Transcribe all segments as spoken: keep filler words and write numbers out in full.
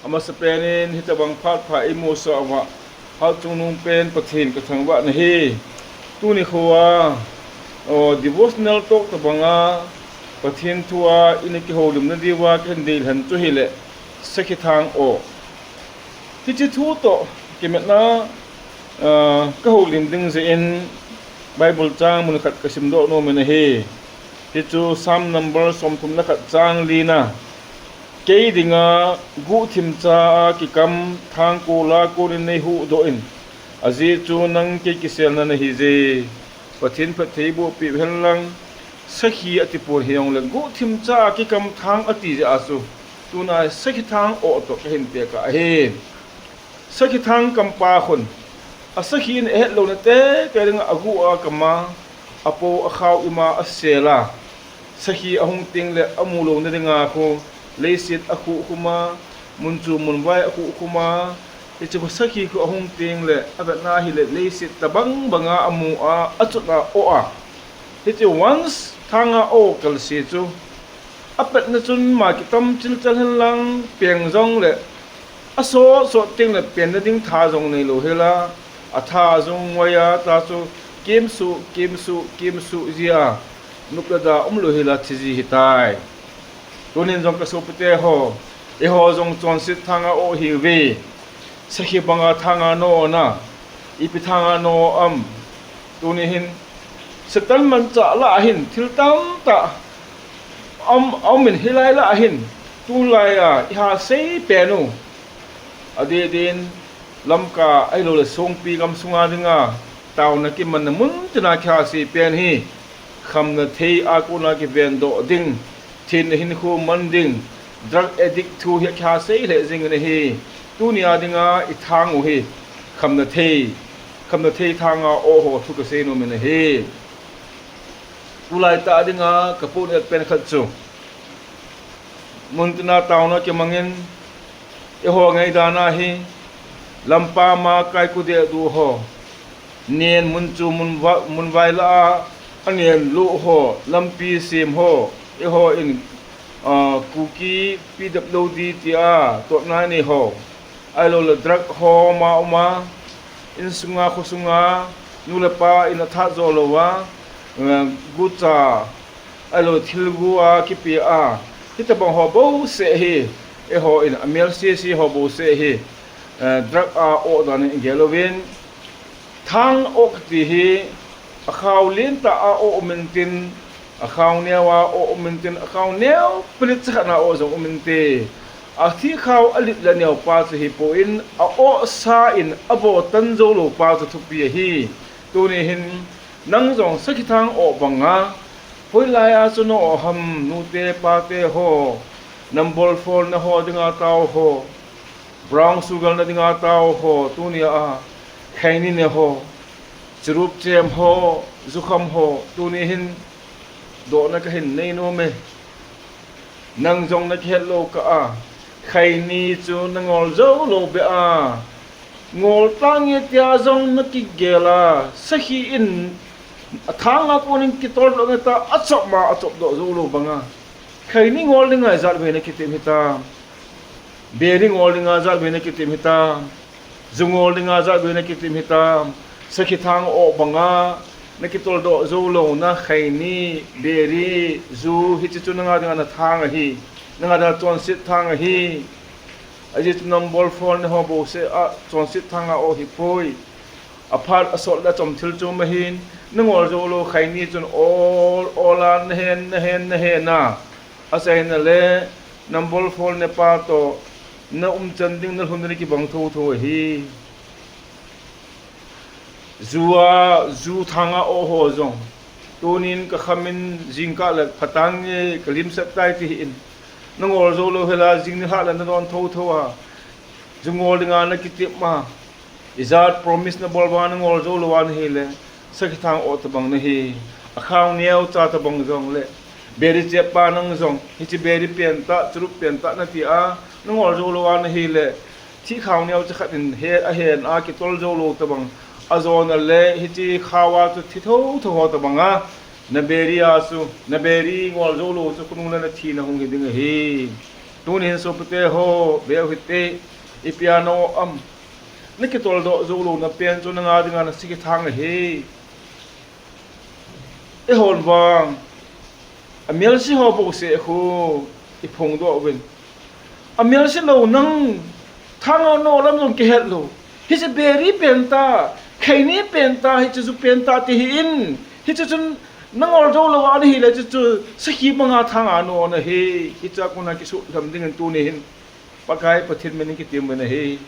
Amasapen in hitabang phat pha imusah uva, hatchungnung pen Pathen kathangvah nahi. Tuni khoa, o, devotional talk tabanga Pathen thua ina kihoulimna diuva kahin deilhen chu hile, sakhi thang o. Hiche thu toh kimetna, ah, kahoulim ding jeh in Bible chang mun khat kasimdoh nom in ahi. Hichu Psalm number somthum le khat chang lina. Kei dinga guhthim cha a kikam thang kola konin neihuhdoh in, ajeh chu nang kei kiselna nahi je. Pathen phattheiboh peh hen lang, sakhi atipon hijongle guhthim cha a kikam thang ati jeh a chu, tuna sakhi thang o toh kahin tekah ahi. Sakhi thang kampa khun, asakhi in ahet louna tete dinga aguh a akam a, apo akhao ima asel a, sakhi ahung tengle amu louna dinga khu, leiset akhuh khum a, mun chu mun vai akhuh khum a, hiche khu sakhi khu ahung tengle, avetna hile leiset tabang banga amu a, achut a o a. Hiche once thanga o kalse chu, apetna chun ma kitam chilchal hen lang peng jongle, asot sot tengle penna ding tha jong neilou hela, atha jong ngoi a ta chu, kimsuh, kimsuh, kimsuh jia, nop le da umlou hela thi ji hitai. Tunin jong kasopite ho, eiho jong chonset thanga o hiuve. Sakhi banga thanga no na, ipi thanga no am. Tuni hin, Satan manchah lah a hin, thil tamtah, um, um in hilai lah a hin, tulai a, iha sei pen u. Adeh din, Lamka, ahiloule Songpi gamsunga dinga, taona kimanna mun tina kiha sei pen hi, khamna thei a kona kivendoh ding, thenna hinkho man ding, drug addict thu hi akiha sei lheh jing in ahi. Tunia dinga ithang u hi, khamna thei, khamna thei thanga o ho thu kasei nom in ahi. Tulai tah dinga kapohnat pen khat chu, mun tina taona kimangin, eiho ngaidan a hi, lampam a kaiku dehdu ho, nen mun chu mun va-, mun vai lah a, anen loh ho, lampi sem ho, eiho in, ah, Kuki P W D tia totna nei ho, ahiloule drug ho ma uma, insunga khosunga, nu le pa in athat jo louva, eh, gucha, ahilou thilgu a kipe a, hitabang ho bouseh hi, eiho in amel sese ho bouseh hi, eh, drug a o dan in igel uvin, thang o kati hi, akhao lentah a o um intin, akhao neo a o um intin, akhao neo pelit chakhat na o jong um inte. Athikhao alit le aneo pa chu hipon, a o sa in avo tan jou lou pa chu thupi ahi. Tuni hin, nang jong sakhi thang o banga, hoilai a chu na o ham, nute pate ho, number four na ho dinga tao ho, brown sugar na dinga tao ho, tunia, khaini ne ho, churup chem ho, jukham ho, tuni hin, dohna kahin nei nom e. Nang jong nakihet lou kah a, khaini chu nangol jou lou beh a, ngol tange tia jong nakigel a, sakhi in athang a konin kitol doh nge ta, achop ma achop doh jou lou banga, khaini ngol dinga ijat vei nakitem hitam, beri ngol dinga ijat vei nakitem hitam, ju ngol dinga ijat vei nakitem hitam, sakhi thang o banga nakitol doh jou louna khaini, beri, ju, hiche chu nanga dinga nathang ahi, nanga dinga chonset thang ahi. Ajeh chu number four na ho bouseh a chonset thanga o hipoi. Aphat asot le achom thil chu um ahin, nangol jou lou khaini chun ol, ol a nahen, nahen, nahen a, achaina le number four na pa toh na umchan ding nalhun ding kibang thotho ahi. Ju a, ju thanga o ho jong, tunin kakhamin jingkah le phatah nge kalimset tai tihin, nangol jou lou hela jing nilhah le nadon thotho a, ju ngol dinga nakitep ma, ijat promise nabol banga nangol jou lou a nahile, sakhi thang o tabang nahi. Akhao neocha tabang jongle, beri chep pa nang jong, hiche beri pentah, churup pentah nati a, nangol jou lou a nahile, thihkhao neocha khat in he, ahen a kitol jou lou tabang, ajona le hiche khao a chu thi thotho ho tabanga, naberi a chu, naberi ngol jou lou chu khonung le nathina hung hi ding ahi. Tunin sopite ho, veu hite, ipi a na-o am. Na kitoldoh jou louna pen chu nanga dinga na sakhi thang ahi. Eihon vang, amelse ho bouseh khu iphongdoh uvin. Amelse lou nang thang a na-o lam jong kihet lou. Hiche beri pen ta, kheini pen ta, hiche ju pen ta ti hih in. Hiche chun na ngol jou lou a na hile, hiche chu sakhi banga thang a na-o na hi. Hiche a kona kisuhlham dingin tuni hin Pakai Pathen min in kitem uvin ahi.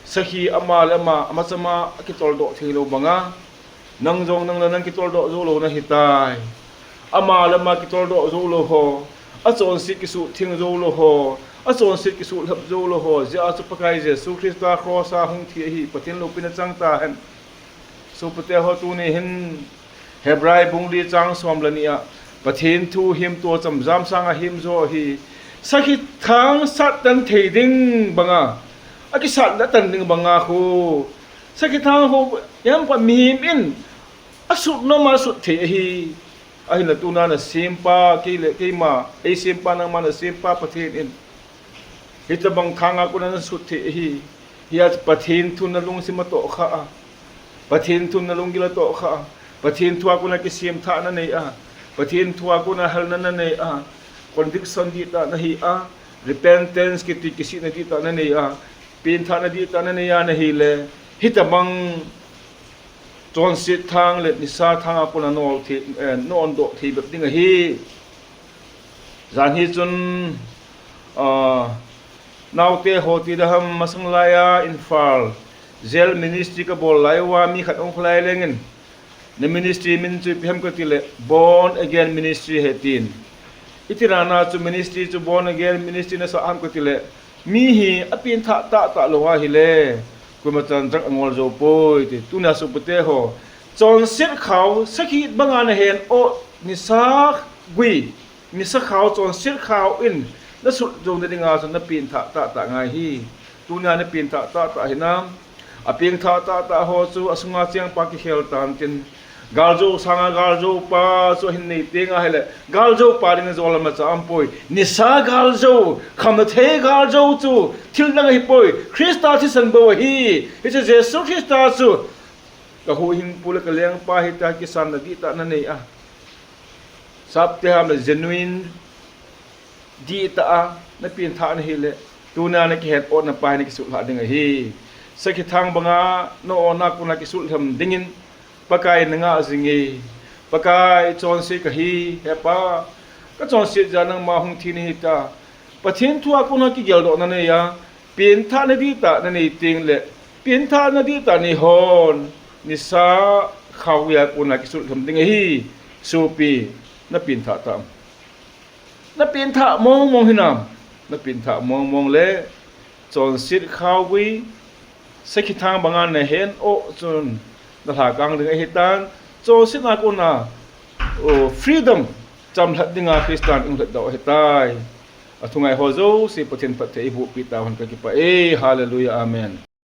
Sakhi ama le ama, ama chama akitoldoh thei lou banga, nang jong nang le nang kitoldoh jou lou na hitai. Ama le ama kitoldoh jou lou ho, achonset kisuhtheng jou lou ho, achonset kisuhlhap jou lou ho, jeh a chu Pakai Jesu Christa cross a hung thi ahi, Pathen loupina chang tahen. Sopite ho, tuni hin Hebrai bung li chang som le ni a, Pathen thu himto cham jam sanga himjo ahi. Sakhi thang sat tan thei ding banga, akisat le atan ding banga khu, sakhi thang ho, hiam pa mihem in asut nom a sut thei ahi. Ahinla tuna na sempa, kei le keima, ei sempa nangma na sempa Pathen in hitabang thang a kona na sut thei ahi. Hia Pathen thu na lungsim a tohkha a, Pathen thu na lunggil a tohkha a, Pathen thu a kona kisem thah na nei a, Pathen thu a kona halna na nei a, conviction dihtah na hi a, repentance kiti kisihna dihtah na nei a, penthahna dihtah na nei a na hile, hitabang chonset thang le nisa thang a kona na-ol thei, eh, na-ondoh thei bep ding ahi. Jan hi chun, ah, naote ho ti ding ham, masang laiya Imphal jail ministry kabol lai uva mi khat ahung kho lai lengin, na ministry min chu ipi ham kati le, Born Again Ministry ahi tin. Iti nana chu ministry chu Born Again Ministry nasah ham kati le, mi hi apenthah tahtah lou ahile, koima chan jong angol jou poi ti. Tunia sopite ho, chonset khao, sakhi banga na hen o, nisa gui, nisa khao, chonset khao in na sut jou na dinga chu na penthah tahtah ngai hi. Tunia na penthah tahtah hinam? Apenthah tahtah ho chu asunga chengpa kikhel tan tin. Galjou sanga galjou pa chu ahin nei teng ahile, galjou pa dinga jol amacha aumpoi. Nisa galjou, khamthei galjou chu thil dang ahipoi. Christa thisan bou ahi. Hiche Jesu Christa chu kahuhhingpu le kalengpa hita, kisanna dihtah na nei a, sapte ham le genuine dihtah a na penthah na hile, tuna na kihet otna pa hi na kisuhlhah ding ahi. Sakhi thang banga na-ona kona kisuhlham dingin Pakai na ngah jing e. Pakai, chonse kahi, he Pa, kachonset jeh a nangma hung thi nahi ta. Pathen thu a kona kigeldohna nei a, penthahna dihtah na nei teng le, penthahna dihtah nei hon, nisa khao a kona kisuhlham ding ahi. Sopi, na penthah tam? Na penthah mong mong hinam? Na penthah mong mong le, chonset khao gui, sakhi thang banga na hen o chun, na lhakang ding ahitan, chonset a kona, o, freedom, chamlhat dinga Christan i hung lhatdoh ahitai. Athungai ho jouse Pathen phatthei eiboh peh tahen, kakipah e. Hallelujah, amen.